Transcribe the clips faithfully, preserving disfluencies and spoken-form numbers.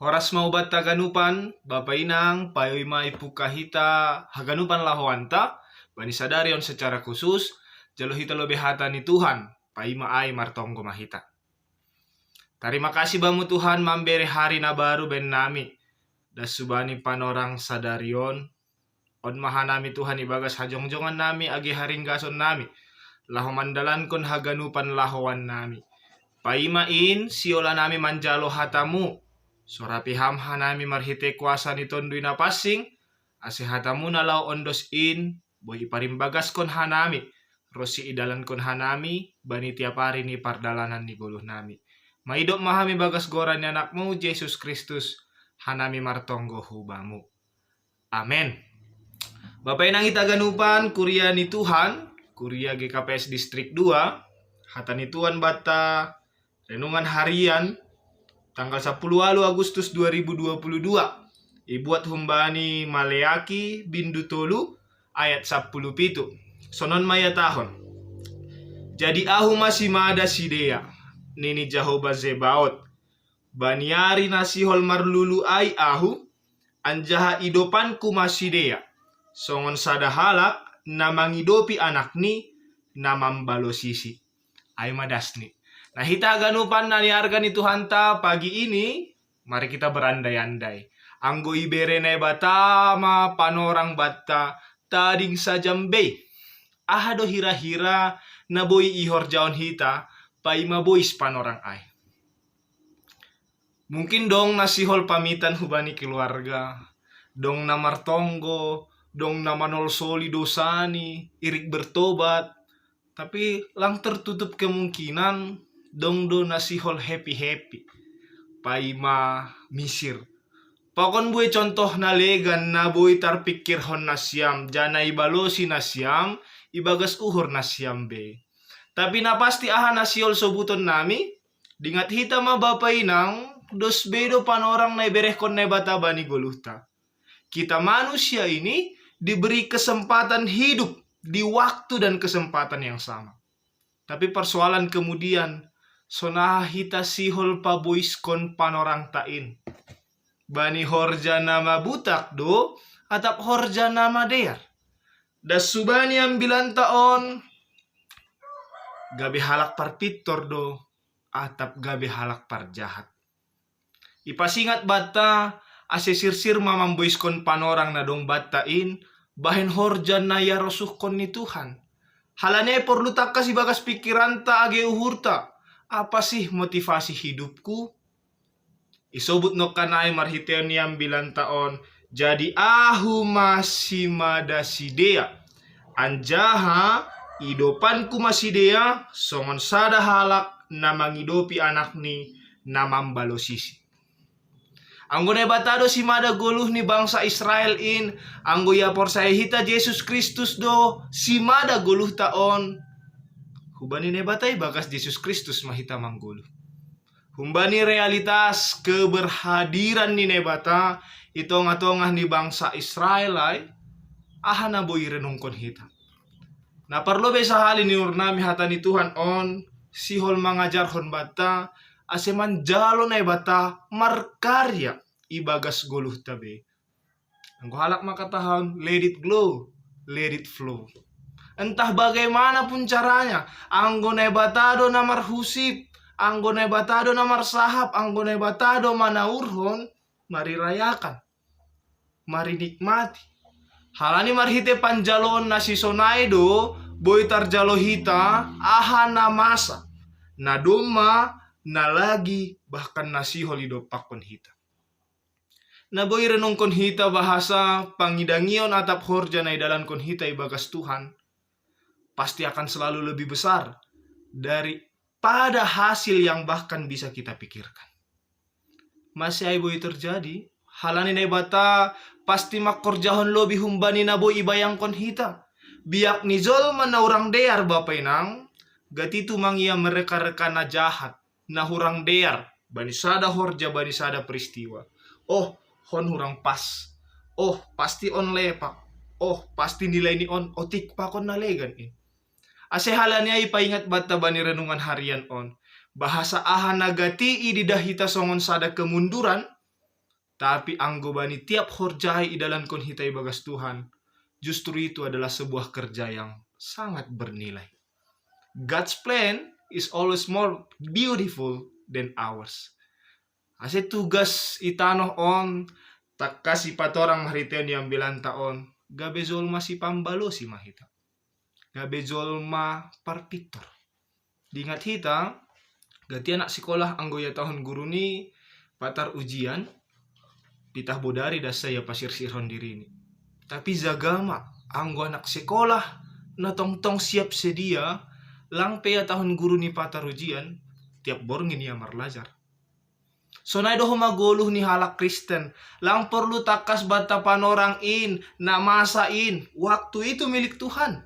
Horas mau banta haganupan, Bapa Inang, paima ipuka hita haganupan lahoanta, bani sadari on secara khusus, jalo hita lobei hata ni Tuhan, paima ai martonggo ma hita. Tarima kasih bamu Tuhan mambere hari na baru baen nami, das subani panorang sadari on, on ma hanami Tuhan ibagas hajongjongan nami age haringgason nami, laho mandalankon haganupan lahoan nami. Paima in, siola nami manjalo hatamu, sorapi ham hanami marhite kuasa ni Tonduy Napansing, ase hatamu na laho ondos in, boi iparimbagaskon hanami, ronsi idalankon hanami, bani tiap ari ni pardalanan ni goluh nami. Maidop ma hami bagas goran ni Anakmu, Jesus Kristus, hanami martonggo hu bamu. Amen. Bapa Inang hita haganupan, kuria ni Tuhan, kuria G K P S Distrik dua, hata ni Tuhan banta, renungan harian, tanggal sapuluh walu Agustus dua ribu dua puluh dua, ibuat humbani Maleaki bindu tolu ayat sapuluh pitu. Sonon ma ihatahon. Jadi ahu ma simada sidea, nini Jahowa Zebaot. Bani ari na sihol marlulu ai ahu, anjaha idopanku ma sidea, songon sada halak na mangidopi anakni na mambalosisi. Ai ma dasni. Nah, hita haganupan na niarga ni Tuhanta pagi ini, mari kita berandai-andai. Anggo ibere Naibata ma panorang banta tading sajam bei. Aha do hira-hira na boi ihorjahon hita, paima bois panorang ai. Mungkin dong na sihol pamitan hubani keluarga, dong na martonggo, dong na manolsoli dosani, irik bertobat, tapi lang tertutup kemungkinan dong do na sihol happy-happy, paima misir. Pakon bue contoh na legan na boi tarpikirhon nasiam, janah ibalosi nasiam ibagas uhur nasiam be. Tapi na pasti aha na sihol sobuton nami, dingat hita ma Bapa Inang, dos be do panorang na iberehkon Naibata bani goluhta. Kita manusia ini diberi kesempatan hidup di waktu dan kesempatan yang sama. Tapi persoalan kemudian, sonaha hita sihol paboiskon panorangta in. Bani horja na mabutak do, atap horja na madear. Das subani ambilanta on, gabe halak parpintor do, atap gabe halak parjahat. Ipasingat banta, ase sirsir ma mamboiskon panorang na dong banta in, bahen horja na iarosuhkon ni Tuhan. Halani ai porlu tangkas ibagas pikiranta age uhurta, apa sih motivasi hidupku? Isobut nongkan ai marhiteon ni ambilanta on, jadi ahu ma simada sidea. Anjaha idopanku ma sidea, songon sada halak na mangidopi anakni na mambalosisi. Anggo Naibata do simada goluh ni bangsa Israel in, anggo ia porsaya hita Jesus Kristus do simada goluhta on, hubani Naibata ibagas Jesus Kristus ma hita manggoluh. Humbani realitas keberhadiran ni Naibata i tongah-tongah ni bangsa Israel ai, aha na boi renungkon hita? Na parlobei sahali ni uhurnami hata ni Tuhan on, sihol mangajarhon banta, ase manjalo Naibata markarya ibagas goluhta be. Anggo halak mangkatahon, let it glow, let it flow. Entah bagaimanapun caranya, anggo Naibata do na marhusip, anggo Naibata do na marsahap, anggo Naibata do manaurhon, marirayakan, marinikmati. Halani marhite panjaloon na sisonai do, boi tarjalo hita, aha na masa, na domma, na lagi, bahkan na sihol idompakkon hita. Na boi renungkon hita bahasa pangidangion atap horja na idalankon hita ibagas Tuhan, pasti akan selalu lebih besar daripada hasil yang bahkan bisa kita pikirkan. Masih ai boi terjadi, halani Naibata pasti mangkorjahon lobih humbani na boi ibayangkon hita. Biak ni jolma na hurang dear Bapa Inang, gati tumang ia mereka-reka na jahat, na hurang dear, bani sada horja, bani sada peristiwa. Oh, hon hurang pas. Oh, pasti on lepak. Oh, pasti nilai ni on otik pakon na legan in. Ase halani ai paingat banta bani renungan harian on, bahasa aha na gati ididah hita songon sada kemunduran, Tapi anggo bani tiap horjai idalankon hita ibagas Tuhan, justru itu adalah sebuah kerja yang sangat bernilai. God's plan is always more beautiful than ours. Ase tugas i tanoh on, tangkas ipatorang marhitei ni ambilanta on, gabe jolma sipambalosi ma hita. Gabe jolma parpintor. Diingat hita, gati anak sikolah anggo ihatahon guru ni patar ujian, pitah bodari das ia pasirsirhon dirini. Tapi jaga ma, anggo anak sikolah na tongtong siap sedia, lang pe ihatahon guru ni patar ujian, tiap borngin ia marlajar. Sonai do homa goluh ni halak Kristen, lang porlu tangkas banta panorang in, na masa in, waktu itu milik Tuhan.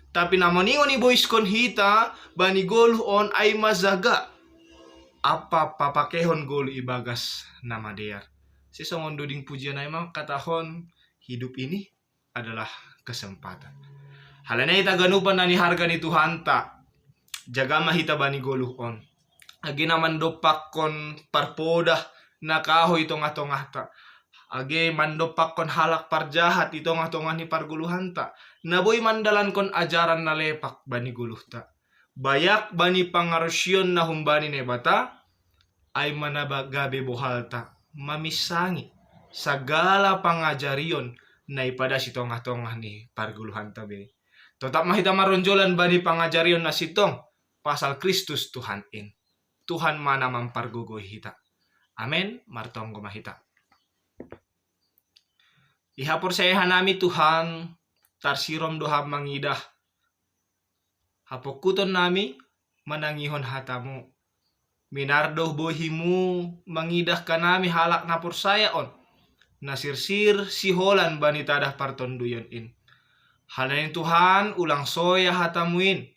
Tapi na maningon iboiskon hita bani goluh on ai ma jaga, ampa papakehon goluh ibagas na madear. Sisongon doding pujian ai ma katahon, hidup ini adalah kesempatan. Halani ai hita ganupan na niharga ni Tuhanta, jaga ma hita bani goluh on. Age na mandompakkon parpodah na kaho i tongah-tongahta, age mandompakkon halak parjahat i tongah-tongah ni pargoluhanta, na boi mandalankon ajaran na lepak bani goluhta, bayak bani pangarusion na humbani Naibata, ai ma na ba-, gabe bohalta maminsangi sagala pangajarion na ipadas i tongah-tongah ni pargoluhanta be. Totap ma hita maronjolan bani pangajarion na sintong pasal Kristus Tuhan in. Tuhan ma na mampargogoi hita. Amen. Martonggo ma hita. Ihaporsayahanami Tuhan, tarsirom do Ham mangidah hapongkutonnami manangihon hatamu. Minar do bohimu mangidah hanami halak na porsaya on, na sirsir siholan bani tadah partonduyon in. Halani Tuhan, ulang soya hatamu in.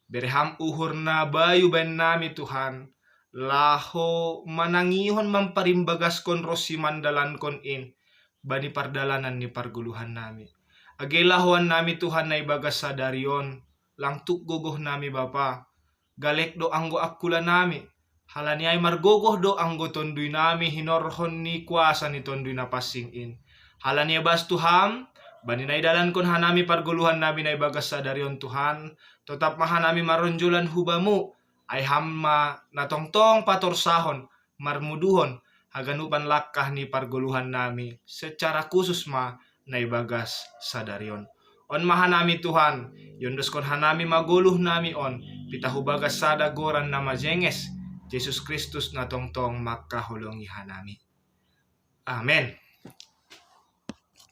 Bere Ham uhur na bayu baennami Tuhan, laho manangihon mamparimbagaskon ronsi mandalankon in bani pardalanan ni pargoluhannami. Age lahoannami Tuhan na ibagas sadari on, lang tuk gogohnami Bapa, galek do anggo angkulanami, halani ai margogoh do anggo tonduinami hinorhon ni kuasa ni Tonduy Napansing in. Halani ai bagas Tuhan, bani na idalankon hanami pargoluhannami na ibagas sadari on Tuhan, totap ma hanami maronjolan hu Bamu, ai Ham ma na tongtong patorsahon, marmuduhon haganupan langkah ni pargoluhannami, secara khusus ma na ibagas sadari on. On ma hanami Tuhan, iondoskon hanami ma goluhnami on, pitah hubagas sada goran na majenges, Jesus Kristus na tongtong mangkaholongi hanami. Amen.